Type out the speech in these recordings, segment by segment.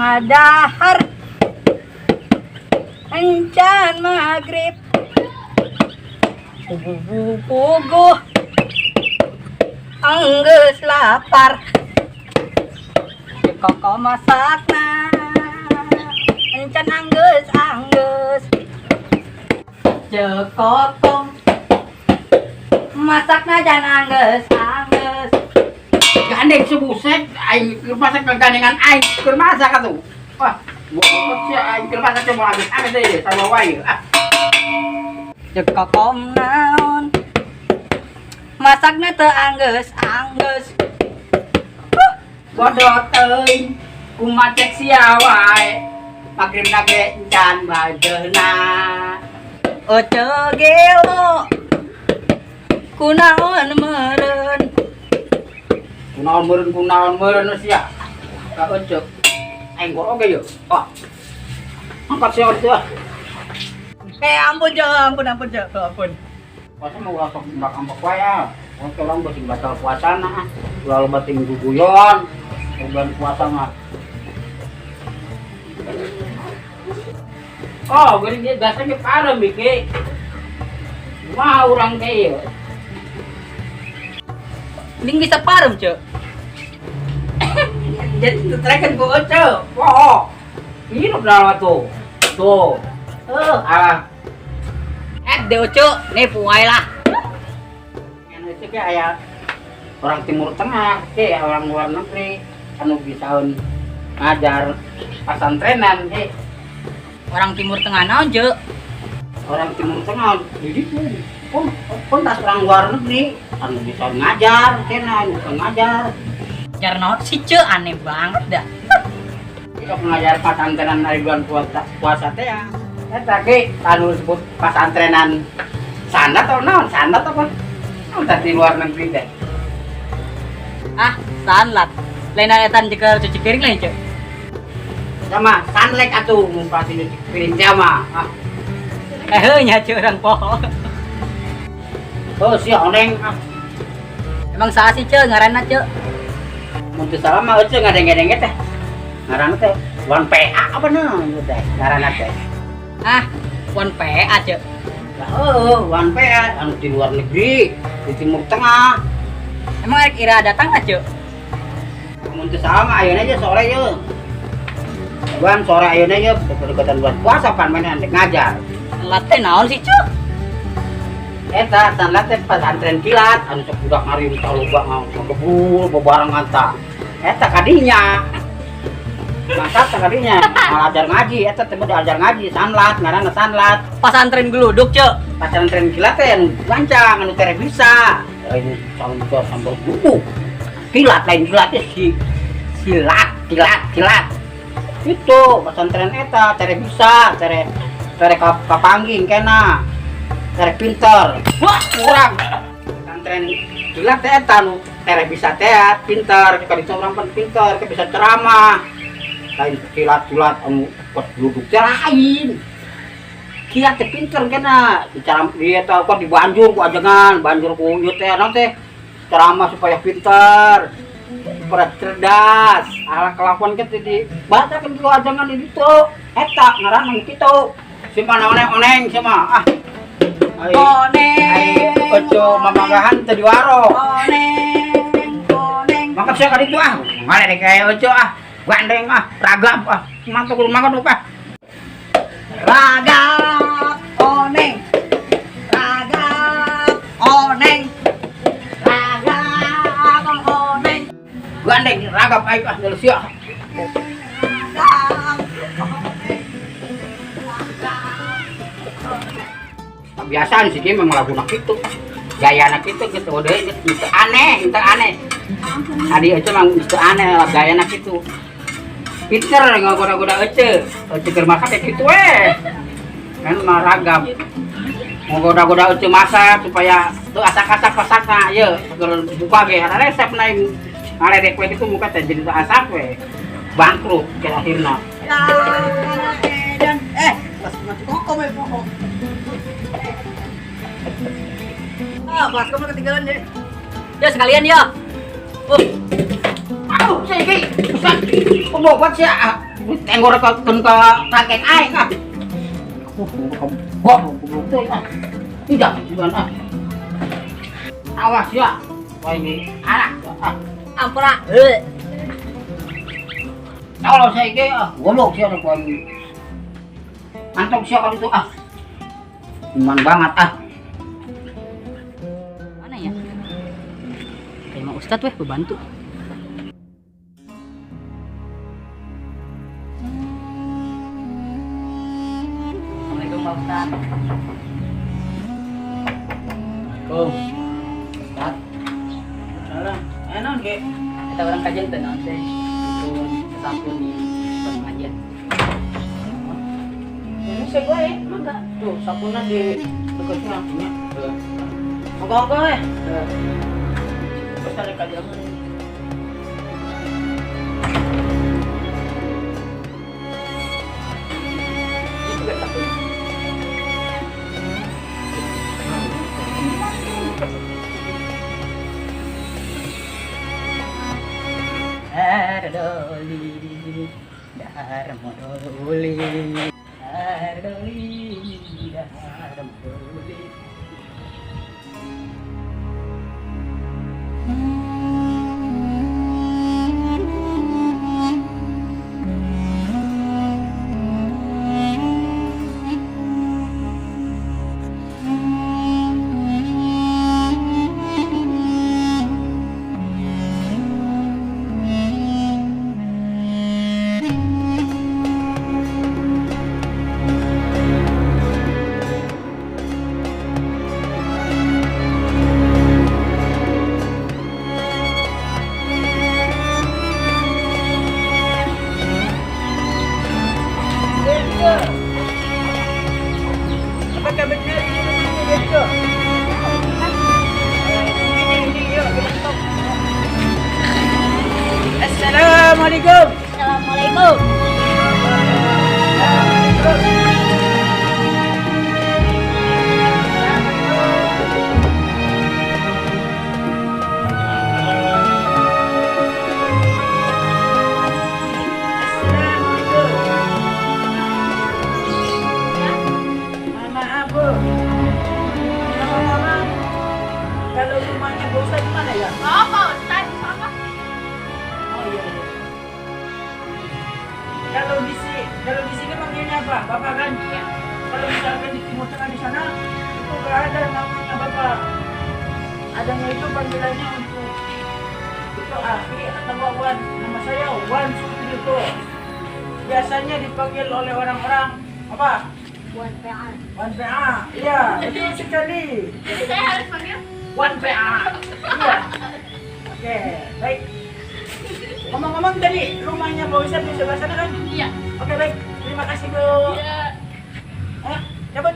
Ngadahar encan maghrib. Puguh enggeus lapar. Koko masakna encan anggeus anggeus. Ceuk Kokom masakna jan anggeus anggeus. Gandeng sebusek aing keur masak kegandengan aing keur masak atuh. Wah, bobot sia aing keur masak teh moal habis deui sama wae. Ah. Ceuk Kokom naon masakna teu anggeus anggeus. Bodoh teuing kumaha cek sia wae. Magribna ge encan bajeuna. Ece gelo kunaon meureun. Kunaon meureun, kunaon meureun sia. Ka Ece. Aing gor oge yeuh. Ah. Angkat sia itu ah. Eh, ampun, Cek, ampun, ampun, Cek, ampun. Puasa mah ulah sok ambak-ambak wae ah. Oke, orang basing batal puasana ah. Ulah loba ting guguyon. Bulan puasa mah. Oh, geuning dia gasnya ge parem iki. Kumaha urang teh ieu? Mending bisa parem, Cek. Jadi tetrekeun ku Ece. Poho. Hirup dah tuh. Tuh. Ah. Eh, deh, Cek, nih puai lah. Yang Ece ge aya orang Timur Tengah, ke orang luar negeri anu bisaeun ngajar pasantrenan ke. Orang Timur Tengah naon, Cek? Orang Timur Tengah di ditu. Pun pun tas orang luar negeri anu bisa ngajar, kena anu bisa ngajar. Ngajar naon sih, Cek? Aneh banget dah. Itu ngajar pasantrenan dari bulan puasa, puasa teh ya. Eta ge anu disebut pasantrenan sandat atau naon? Sandat apa? Naon teh di luar negeri teh? Ah, sanlat. Lain eta jeung cuci piring lain, Cek. Sama sanlek atuh mun pasti cuci piring teh mah. Ah. Eh, heuh nya, Cek, urang poho. Oh, si oneng ah. Emang saha sih, Cek, ngaranna, Cek? Mun teu salah mah Ece ngadenge-denge teh. Ngaranna teh Wan PA apa naon ieu teh ngaranna teh? Ah, Wan PA, Cek. Lah heueuh, Wan PA anu di luar negeri, di Timur Tengah. Emang arek ira datang ka, Cek? Mun teu salah mah ayeuna aja sore ye. Bulan sore ayeuna ye dekatan bulan puasa pan mana ndek ngajar. Sanlat teh naon sih, Cek? Eta sanlat teh pesantren kilat anu sok budak ngariung taloba ngagebul bebarengan ta. Eta kadinya. Mantap teh kadinya. Ngajar ngaji eta teh beuh ajar ngaji sanlat ngaranna sanlat. Pesantren geluduk, Cek. Pesantren kilat teh anu gancang anu tere bisa. Lain sambar sambar geluduk. Kilat lain kilat teh si silat kilat kilat. Itu pesantren eta tere bisa, tere tere kapangging kena. Tere pinter. Wah, kurang. Pesantren kilat teh eta nu tere bisa teh pinter, ka ditu urang pan pinter, ke bisa ceramah. Lain kilat-kilat anu pas geluduk teh lain. Kilat teh pinter kena. Dicaram di eta kok dibanjur ku ajengan, banjur ku ieu teh naon teh ceramah supaya pinter, supaya cerdas. Ala kelakuan kita di baca kan ku ajengan di ditu. Eta ngaranna nu kitu. Simpan oneng-oneng sama ah. Ai, Oneng. ai ojo mamanggahan teu diwaro. Oneng, oneng. Mangkat sia ka ditu ah. Ngarek kayak ojo ah. Gandeng ah, ragap ah. Mantap kudu mangkat ah. Ragap oneng. Ragap oneng. Ragap oneng. Gandeng ragap aing ah geus sia. Ragap oneng. Kebiasaan sih memang lagu nak itu. Gaya anak itu gitu udah itu aneh, itu aneh. Adi itu memang itu aneh gaya anak itu. Pinter ngagoda-goda ece. Ece keur masak kayak gitu weh. Kan mah ragam. Ngagoda-goda ece masak supaya tuh asak-asak masakna ye keur buka ge ada resep naing ngaledek we gitu muka teh jadi teu asak we. Bangkrut ke akhirna. Eh, pas masuk koko we pokok. Ah, pas kamu ketinggalan deh. Ya sekalian ya. Aduh, saya iki. Ustaz, pembobat sia. Tenggor ka kakek aing ah. Wah, goblok teh ah. Tidak, bukan ah. Awas ya. Wah ini anak ah. Ampura. Kalau saya ge ah, goblok sih ada poin. Mantap sih kalau itu ah. Cuman banget ah. Mana ya? Kayak mau Ustadz weh, bantu. Assalamualaikum Pak Ustadz. Assalamualaikum. Ustadz. Salam. Naon ge? Kita orang kajian teh naon teh. Itu sampun di pengajian. Ini saya gue, mangga. Tuh, sapunna di deketnya. Mangga-mangga eh. Terus ada kajian. Ini juga sabun. Dardoli, darmodoli, dardoli, darmodoli. Apakah benar ini rumahnya Diego? Ini, yuk kita stop. Assalamualaikum. Assalamualaikum. Assalamualaikum. Assalamualaikum. Mohon maaf, Bu. Ngomong-ngomong, kalau rumahnya Bu Ustadz di mana ya? Oh, Pak Ustadz di sana. Oh iya, iya. Kalau di sini manggilnya apa? Bapak kan? Iya. Kalau misalkan di Timur Tengah di sana itu nggak ada namanya Bapak. Adanya itu panggilannya untuk itu Afi atau Wawan. Nama saya Wan Sutirto. Biasanya dipanggil oleh orang-orang apa? Wan PA. Wan PA. Iya, betul sekali. Jadi saya harus panggil Wan PA. Iya. Oke, baik. Ngomong-ngomong tadi rumahnya Pak Ustadz di sebelah sana kan? Iya. Oke baik, terima kasih Bu. Iya. Ayo, cabut.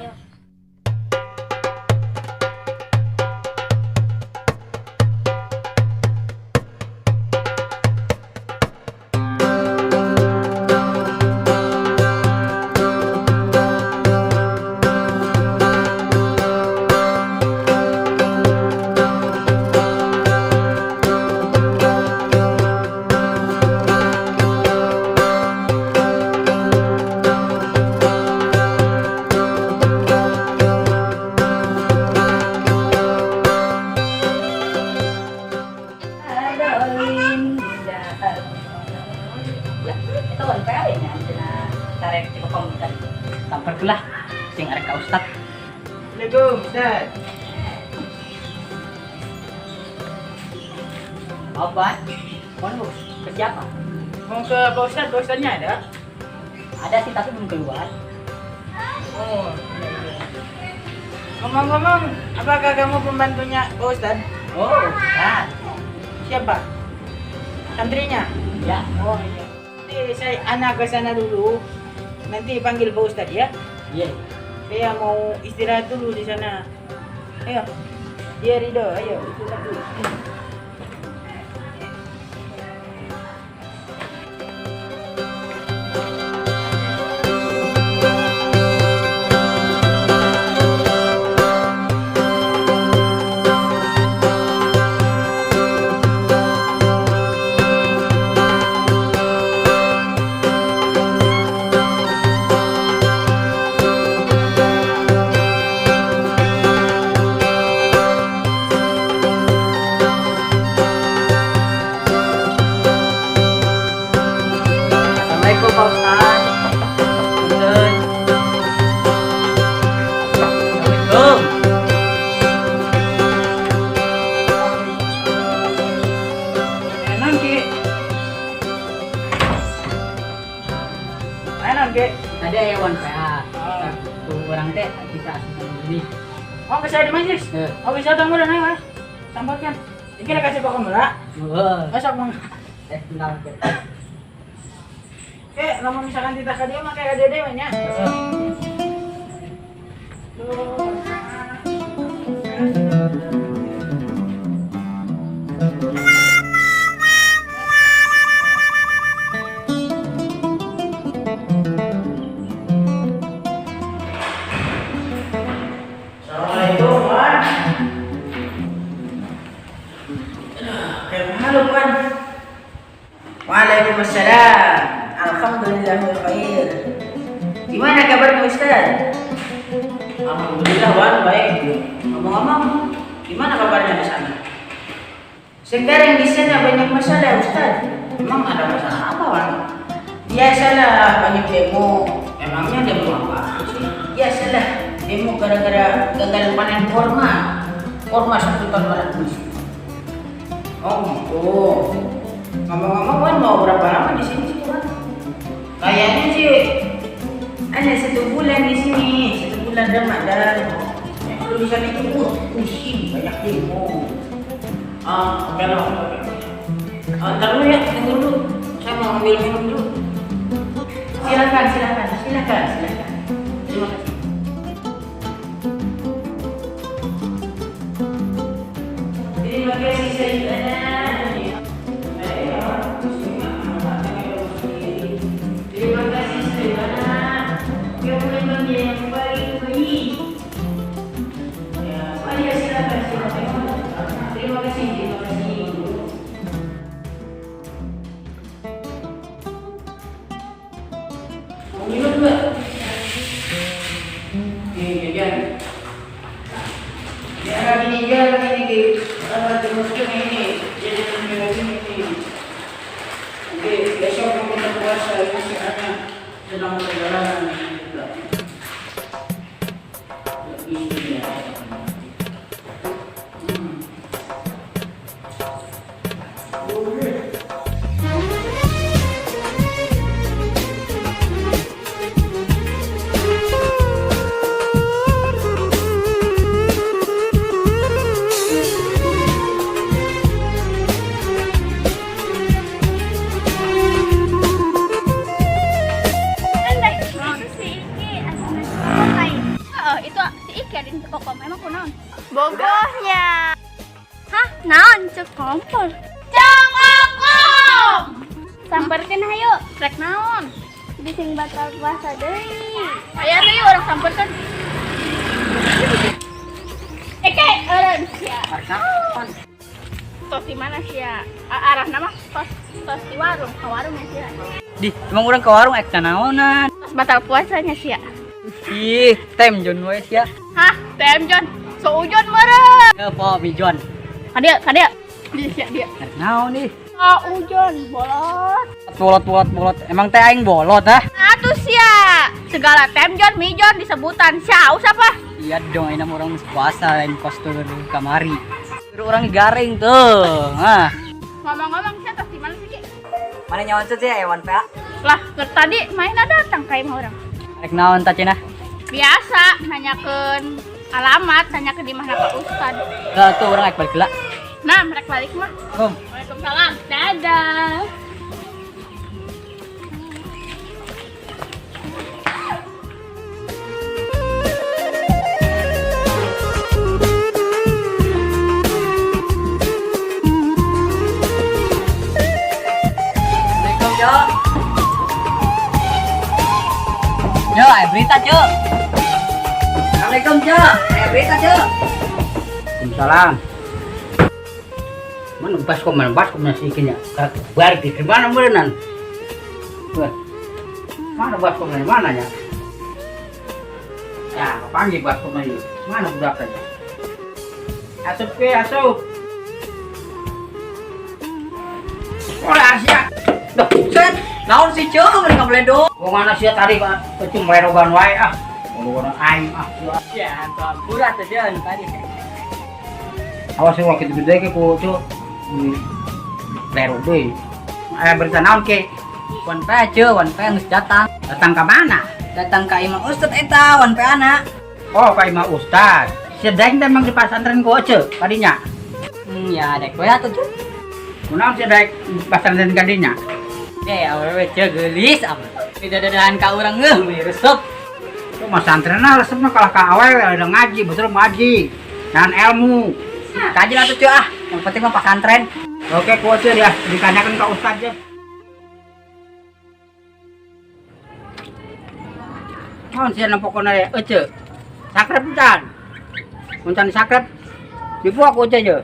Lah, itu kan PA nya cenah tarek ti kokong tadi. Tamper lah sing arek ka Ustad. Assalamualaikum, Ustadz. Apa? Mau ke siapa? Mau ke Pak Ustadz, Pak Ustadznya ada? Ada sih tapi belum keluar. Oh, iya, iya. Ngomong-ngomong, apakah kamu pembantunya Pak Ustadz? Oh, bukan. Siapa? Santrinya? Ya. Oh iya. Nanti saya anak ke sana dulu. Nanti panggil Pak Ustadz ya. Iya. Saya mau istirahat dulu di sana. Ayo. Dia Ridho, ayo ikut aku. Urang teh bisa asup ini. Oh, bisa di majlis. Eh. Oh, bisa dong udah nih, sambarkan. Iki rek kasih kokom lah. Heeh. Oh, sok mangga. Eh, bentar. Oke, lamun misalkan tidak ka dieu mah kayak dede we nya. Heeh. Tuh. Assalamualaikum, Wan. Halo, Wan. Waalaikumsalam. Alhamdulillah khair. Gimana kabarnya, Ustaz? Alhamdulillah, Wan, baik. Ngomong-ngomong, gimana kabarnya di sana? Sekarang di sana banyak masalah, Ustaz. Emang ada masalah apa, Wan? Biasalah, banyak demo. Emangnya demo apa sih? Biasalah, demo gara-gara gagal panen korma. Korma 1 ton 200. Oh gitu. Ngomong-ngomong, Wan mau berapa lama di sini sih, Wan? Kayaknya sih ada 1 bulan di sini, 1 bulan Ramadan. Ya, kalau di sana itu pusing, banyak demo. Ah, oke lah, oke, oke. Ah, ntar dulu ya, tunggu dulu. Saya mau ambil minum dulu. Silakan, silakan, silakan, silakan. Terima kasih. Terima kasih, Sayyidina. Terima kasih, Sayyidina. Kamu memang yang baik-baik. Ya, oh iya, silakan, silakan. Terima kasih, terima kasih. Mau minum nggak? Nih, jajan. Ya, lagi nih, ya, lagi nih, teruskan ini. Jajan lagi nih. Oke, besok mau kita puasa, ini si anak sedang perjalanan juga. Ini ya. Boleh. Andai, itu si Iki lain. Oh, itu si Iki ada di kokom. Emang kunaon? Bogohnya. Hah? Naon? Cek kompor. Cek kokom. Samperkeun hayu. Rek naon? Bising batal puasa deui. Aya deui urang samperkeun. Eke, eureun sia. Tos di mana sia? Arahna mah tos tos di warung, ka warung ya sia. Di, emang urang ke warung ek naonan. Tos batal puasanya sia. Ih, tem John we sia. Hah, tem John. Suujon meureun. Ya, po, mi John. Kadieu, kadieu. Dia sia dia. Rek naon nih? Suujon bolot. Bolot bolot bolot. Emang teh aing bolot ah? Atuh sia. Segala tem John, mi John disebutan. Sia aus apa? Iya dong, ini urang puasa lain kos turun kamari. Terus urang garing tuh. Ah. Ngomong-ngomong sia tos di mana sih, Ki? Mana nyawan sih hewan PA? Lah, keur tadi mainnya datang ka imah urang. Rek naon ta cenah? Biasa nanyakeun alamat, nanyakeun di mana Pak Ustad. Lah tuh urang rek balik lah. Nah, mereka balik mah. Kom. Waalaikumsalam. Dadah. Assalamualaikum, Cok. Cok, aya berita, Cok. Assalamualaikum, Cok. Aya berita, Cok. Waalaikumsalam. Mana baskom, mana baskom nasi ikannya? Balik di mana berenang? Mana baskom dari mana ya? Ya, panggil baskom aja. Mana budaknya? Asup ke, asup. Oh, Asia. Duh, set. Naon sih, Cok? Mereka beledo. Gua mana sih tadi Pak? Itu merogan wae ah. Merogan aing ah. Ya, ampura tuh, Jon, tadi. Awas ya waktu gede ke ku cu. Lero deui. Aya berita naon ke? Wan pe, Cok, wan pe geus datang. Datang ke mana? Datang ka imah ustad eta wan pe anak. Oh, ka imah ustad. Si daek teh emang di pasantren ku Ece kadinya. Ya dek we atuh, Ceu. Kunaon si daek di pasantren kadinya? Eh, awewe, Ceu, geulis amat. Didadadahan ka urang ngeuh meuni resep. Itu masantren lah resepna kalah ka awewe ada ngaji, betul ngaji. Dan ilmu. Kaji lah tuh, Ceu, ah. Yang penting mah pasantren. Oke, ku Ece dia ditanyakan ke ustad ya. Naon sia nempokona Ece? Sakrep can. Mun can sakrep dibuak ku Ece je.